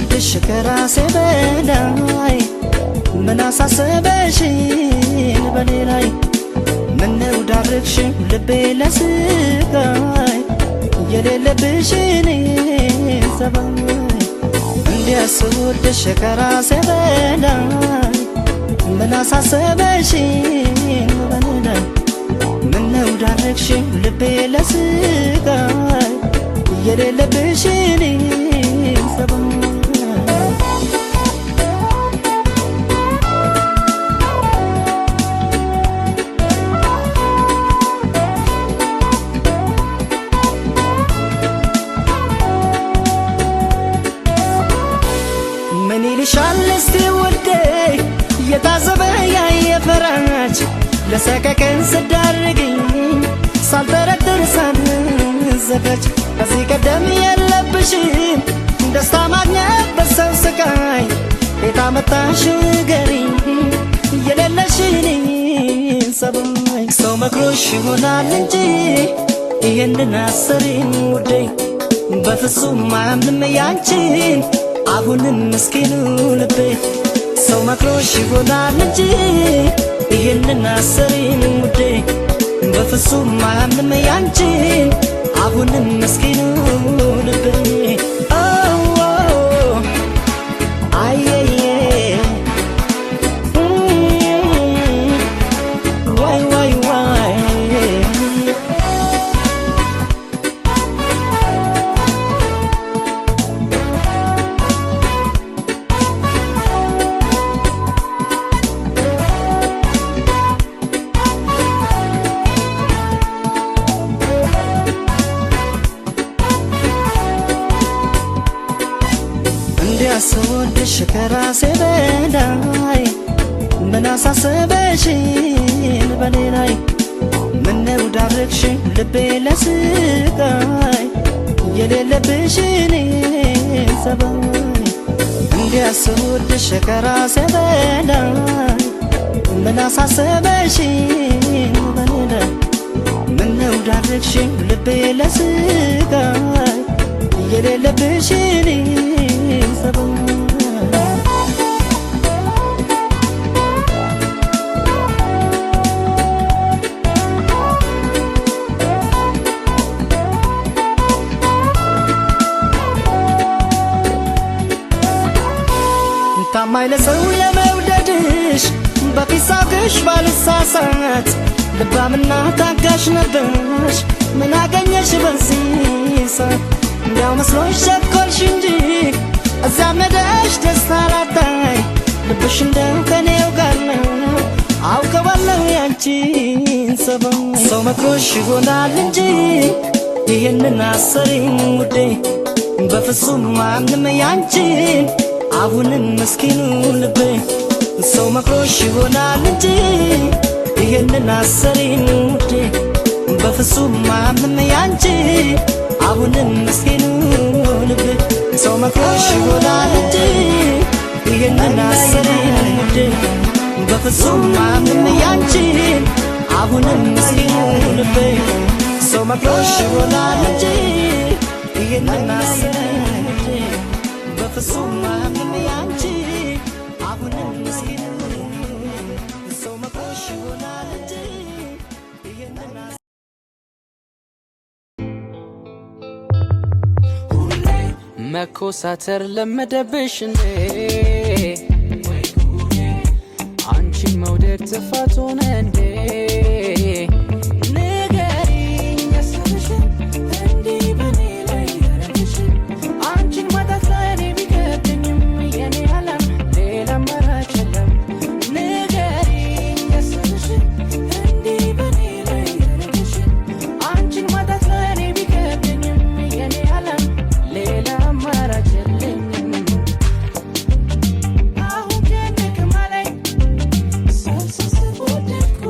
ስወድሽ ከራሴ በላይ ምን አሳሰበሽን በኔ ላይ? ምነው ዳረግሽ ልቤ ለስቃይ የሌለብሽን ጸባይ? እንዲያ ስወድሽ ከራሴ በላይ ምን አሳሰበሽን በኔ ላይ? ምነው ዳረግሽ ልቤ ለስቃይ የሌለብሽን ጸባይ? ምን ይልሻል እስቲ ውዴ የታዘበ ያየ ፈራጅ፣ ለሰቀቀን ስዳርግኝ ሳልጠረጥር ሳልዘጋጅ። ከዚህ ቀደም የለብሽም ደስታ ማግኘት በሰው ስቃይ። ቤት አመጣሽው ንገሪኝ የሌለሽን ጸባይ። ሰው መክሮሽ ይሆናል እንጂ ይህንን አሰሪም ውዴ፣ በፍጹም አያምንም ያንቺን አሁንም ምስኪኑ ልቤ። ሰው መክሮሽ ይሆናል እንጂ ይህንን አሰሪም ውዴ፣ በፍጹም አያምንም ያንቺን አሁንም ምስኪኑ ልቤ። አየየ፣ ዋይ ዋይ ዋይ። እንዲያ ስወድሽ ከራሴ በላይ ምን አሳሰበሽን በኔ ላይ? ምነው ዳረግሽ ልቤ ለስቃይ የሌለብሽን ጸባይ? እንዲያ ስወድሽ ከራሴ በላይ ምን አሳሰበሽን በኔ ላይ? ምነው ዳረግሽ ልቤ ለስቃይ የሌለብሽን ጸባይ? ታማኝ ለሰው ለመውደድሽ በፊት ሳቅሽ ባልሳሳት፣ ልባምና ታጋሽ ነበርሽ። ምን አገኘሽ በዚህ ሰዓት? እንዲያው መስሎሽ ቸኮልሽ እንጂ እዚያም ሄደሽ ደስታ ላታይ። ልብሽ እንደው ከኔው ጋር ነው፣ አውቀዋለሁ ያንቺን ጸባይ። ሰው መክሮሽ ይሆናል እንጂ ይህንን አሰሪም ውዴ፣ በፍጹም ማንም ያንቺን አሁንም ምስኪኑ ልቤ። ሰው መክሮሽ ይሆናል እንጂ ይህንን አሰሪም ውዴ፣ በፍጹም ማንም ያንቺ አሁንም ምስኪኑ ልቤ። ሰው መክሮሽ ይሆናል እንጂ ይህንን አሰሪም ውዴ፣ በፍጹም ማንም ያንቺን አሁንም ምስኪኑ ልቤ። ሰው መክሮሽ ይሆናል እንጂ ይህንን አሰሪም ውዴ፣ በፍጹም ማንም ያንቺ አሁንም ምስኪኑ። ሰው መክሮሽ ይሆናል እንጂ ይህንን መኮሳተር ለመደብሽ እንዴ? አንቺን መውደድ ጥፋት ሆነ እንዴ? ንገሪኝ ያሰብሽን፣ እንዲህ በኔ ላይ ያረግሽን። አንቺን ማጣት ለእኔ ቢከብደኝም የኔ ዓለም ሌላ አማራጭ የለም። ንገሪኝ ያሰብሽን፣ እንዲህ በኔ ላይ ያረግሽን። አንቺን ማጣት ለእኔ ቢከብደኝም የኔ ዓለም ሌላ አማራጭ የለኝም። አሁን ጭንቅ አለኝ፣ ሳልሳስብ ወደድኩ።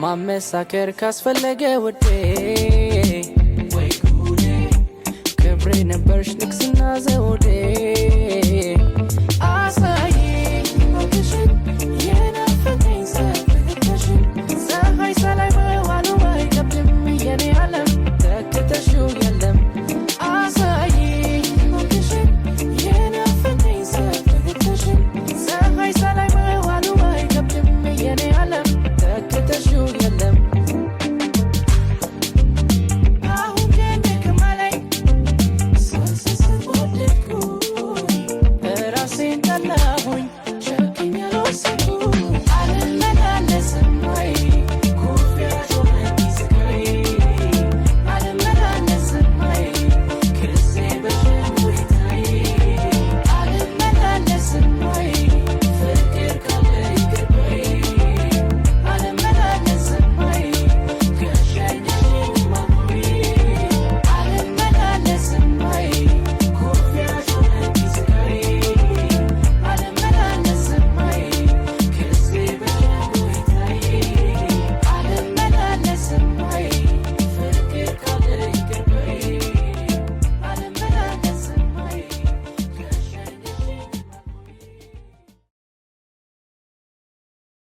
ማመሳከር ካስፈለገ ውዴ፣ ወይ ጉዴ፣ ክብሬ ነበርሽ ንግስና ዘውዴ።